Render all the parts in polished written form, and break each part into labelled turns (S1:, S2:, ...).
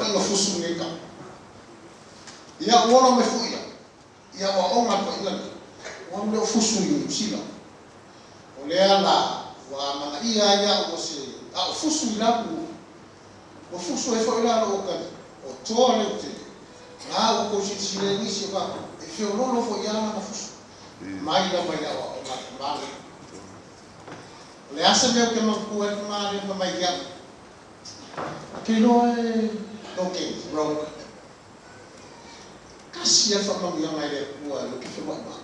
S1: Paiga fusu nei ka. Ia ua ola mai foi ia. Ia ua aoga le paiga lea. Ua alu lea o fusu i Niu Sila. O lea la ua amanaia ai au o se a o fusu i laku ua fusu ai foi la lou okani o toa le utele na ua tou silasila ai nisi o tatou e feololo foi a lana fusu mai lava i le aoaoga a le tama lea. O le a se mea ou te manatua ai le tama lea fai mai ia au, Ou te iloa e Logan Rogue. Tasi lava le faamanuiaga e le Atua e ou te feoai ma au.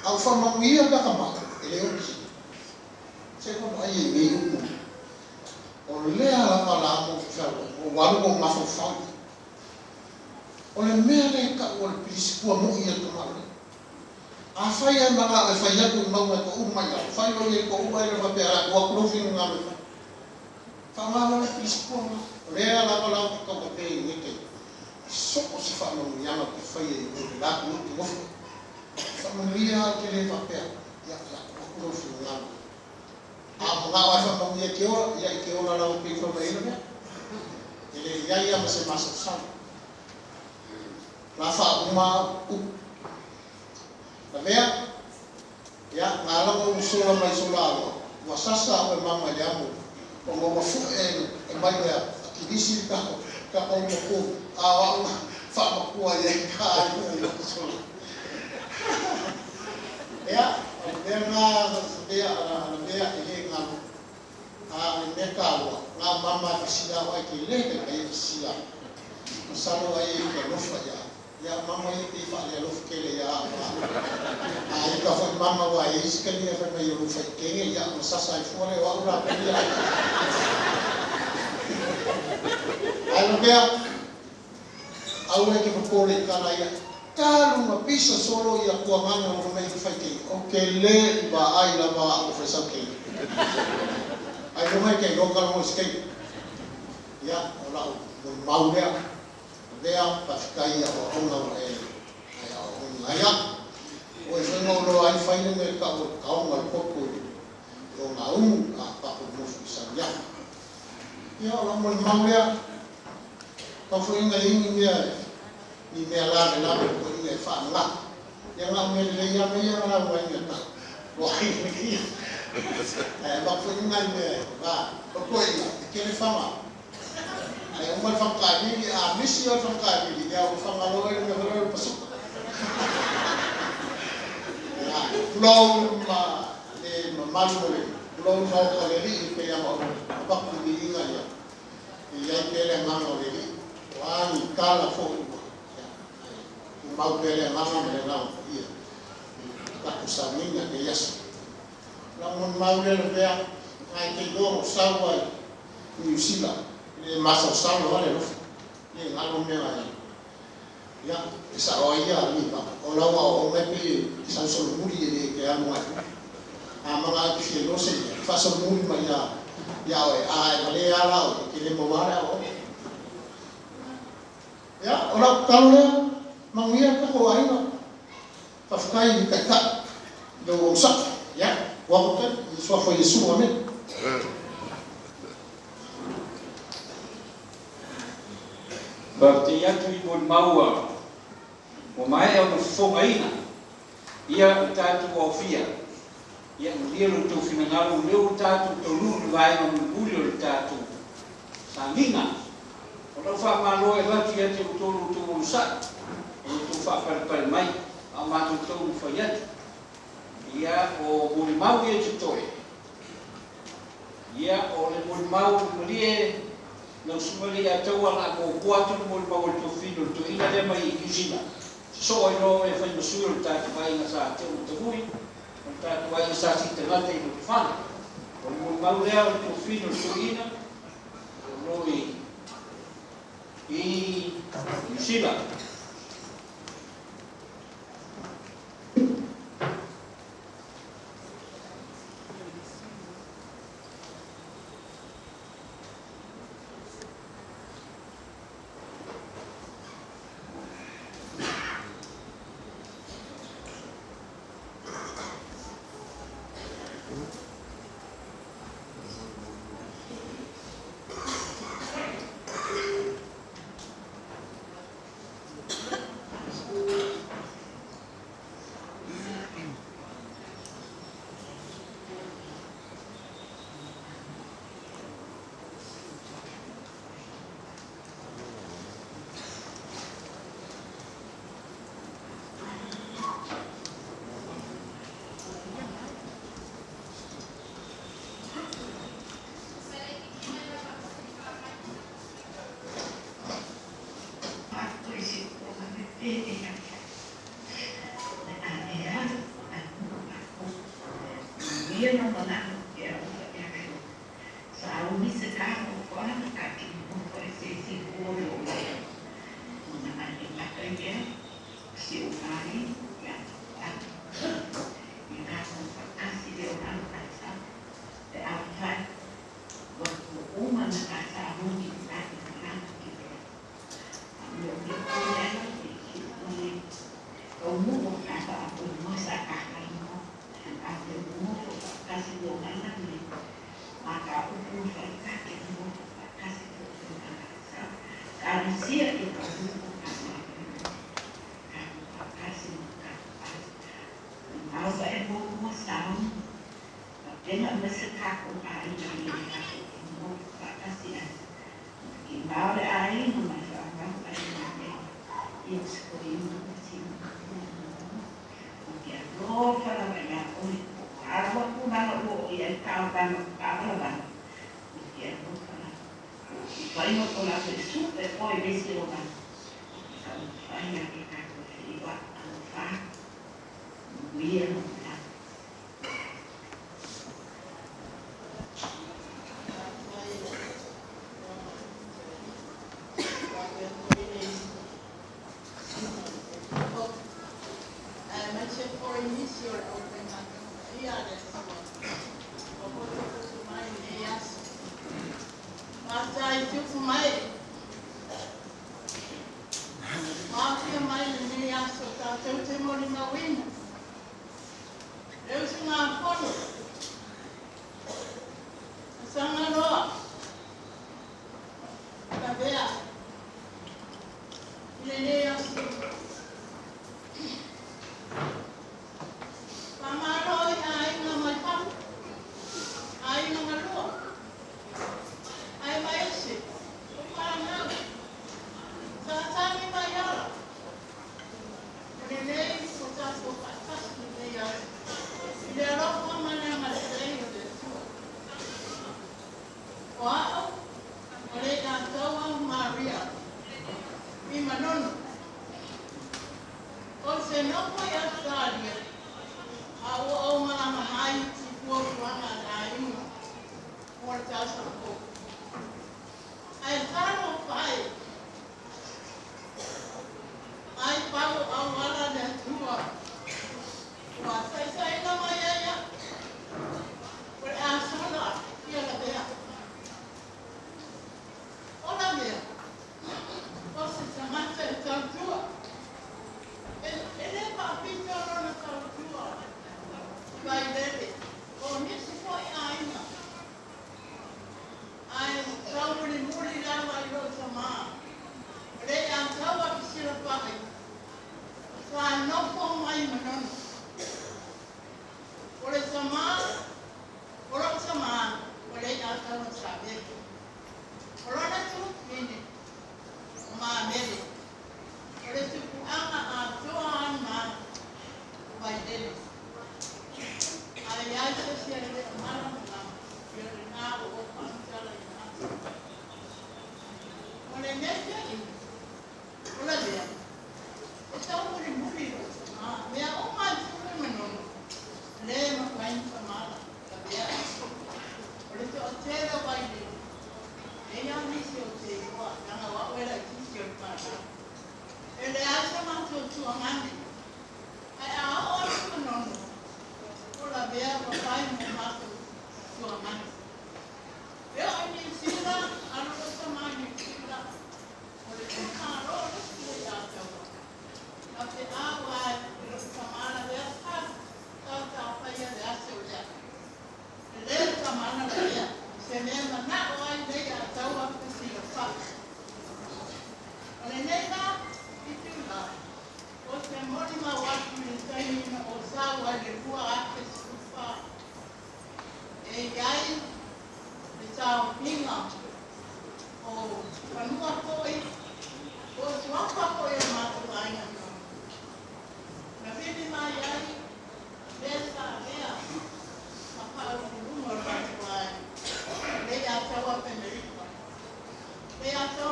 S1: A ua faamanuia pe a ka mau, e le oti. Se i vaavaai i nei upu. O lea lava la ma ou fealuai, ua ou alu ma ou mafaufau i ai. O le mea lea e tau o le pilisipua moi a le tamaloa. Afai lava e manao e fai atu i mauga e toulu mai lalo, fai loa ia i toulu ae le faapea o le a tuu atu lou finagalo e fai. Faaaoga loa le pilisipua lena. O lea lava la ou te taumate i lenei taimi, i so o se faamanuiaga ou te faia i o i le la atunuu ou te nofo ai. E faamanuia lava ou te le faapea, ia o le a tuu atu lou finagalo. A o manao lava e faamanuia e te ola, ia e te ola lava pei ona fai mai ai le mea. E le i ai lava ma se masalosalo. La faauma au upu. Lavea, ia, na ala ona ou sola mai sola aloa, ua sasa au e mama i le amo, ona ua fue e mai le akilisi le tatou matua, a o au na faamatua i ai ka aiga i lou sola. Ia, o le mea lena Lavea, Lavea e le galo, a o le mea taua, na o mama e fasila au ae te le taitai e fasila au. Masalo ai e te alofa ia au. Ia mama ia pei faalealofa tele ia au a a ita foi mama aua e i ai isi taimi e fai mai o lou faitele ia ona sasa ai fua lea o au la pei ia ae lavea aua e te popole i tala ia talu na pisa solo ia tuagaga ma fai mai ou te faitele ou te le i vaai lava au e fai sau tele ailoga e te iloa tala i se taimi ia o lau molimau lea. Avea, faafetai i aoaoga ua e aoaoina ai au. O oe foi na ou iloa ai fai le mea e tau o le taoga o le popo i Ogaumu a tatou nofo i Saniafu. Ia, o lau molimau lea, tau foi ina i ai ni mea, ni mea lavelave foi ina e faanana. Ia na o mea lelei lava mea ia na lauga ai mea tau. Ua ai ia. Ae avatu foi ni nai mea e va. O toeaiina, e tele fana. Ae uma le fagataivili, a misi loa le fagataivili, ia ua fagaloa le mea foi lea o le pasuka. Ia, tulou ma le mamalu o le, tulou le Maota o le Alii, e pei lava ona avatu le viiga, ia, e i ai pea le agaga o le Alii. O a ni tala foi ua, ia, ae tumau pea le agaga ma le agaga paia i le tatou sauniga i lenei aso. Lau molimau lea Lavea, na e te iloa na ou sau ai i Niu Sila, e le masalosalo lava le alofa, e le galo mea na e Ia, e sao ai ia Niva, o lau aoaoga e pei e sau solomuli e le te alu agai i luma. A manao e te fia iloa se mea, e faasolomuli mai ia ia oe, a e valea lava la oe, e te le maua lava le aoaoga. Ia, o lau tatalo lea, manuia le tatou aiga. Faafetai i le Taitai i lou onosai. Ia, ua faafetai i le Suafa o Iesu. Amene.
S2: Faafetai atu i molimau ua maea ona fofogaina. Ia, ua tatou aofia, ia malie lo outou finagalo, o lea ua tatou taunuu i le vaega mulimuli o le tatou sagiga. O lau faamalo e avatu ia te outou lo outou onosai, o lo outou faapalepale mai, a o matou taumafai atu. Ia, o molimau ia e totoe. Ia, o le molimau malie lau susuga Leiataua o le a muamua atu le molimau a le Tofino le toeaina lea mai Niu Sila. Sosoo ai loa oe e fai ma sui o le tatou aiga sa Teomatavui, o le tatou aiga sa Siitagata i Lotofaga. O le molimau lea o le Tofino le toeaina o lo o i Niu Sila.
S3: Manuia no mana ke au fa e sa umi se ka ko ko na ka ki mo ko se se ko ro na mai e ka ia si o mai ya a i ka ko fa kasi le o na ka sa te au fa wa ko uma na ka sa umi ka ki na ki a mi o mi ko ya na ki ki o ni o mu o ka sa o mo sa ka ka mo a te mo fa kasi o na na ni a ka upu fa ka ke mo fa kasi o na ka sa ka sia i ka mu ka ka ka kasi ka au fa e mo mo sa ka tena me se ka ko a i ka i ka mo fa kasi a ki mau le ai no ma fa ma fa i na me i se ko i mo si o ke a ro fa la ya o i ko a ro ku na o i ai ka ba no ka ba ba o ke a ro fa la i fa i mo ko la se su e o i ve si o ba ka fa i a ke ka ko i wa a fa Manuia no mana.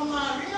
S4: Maria.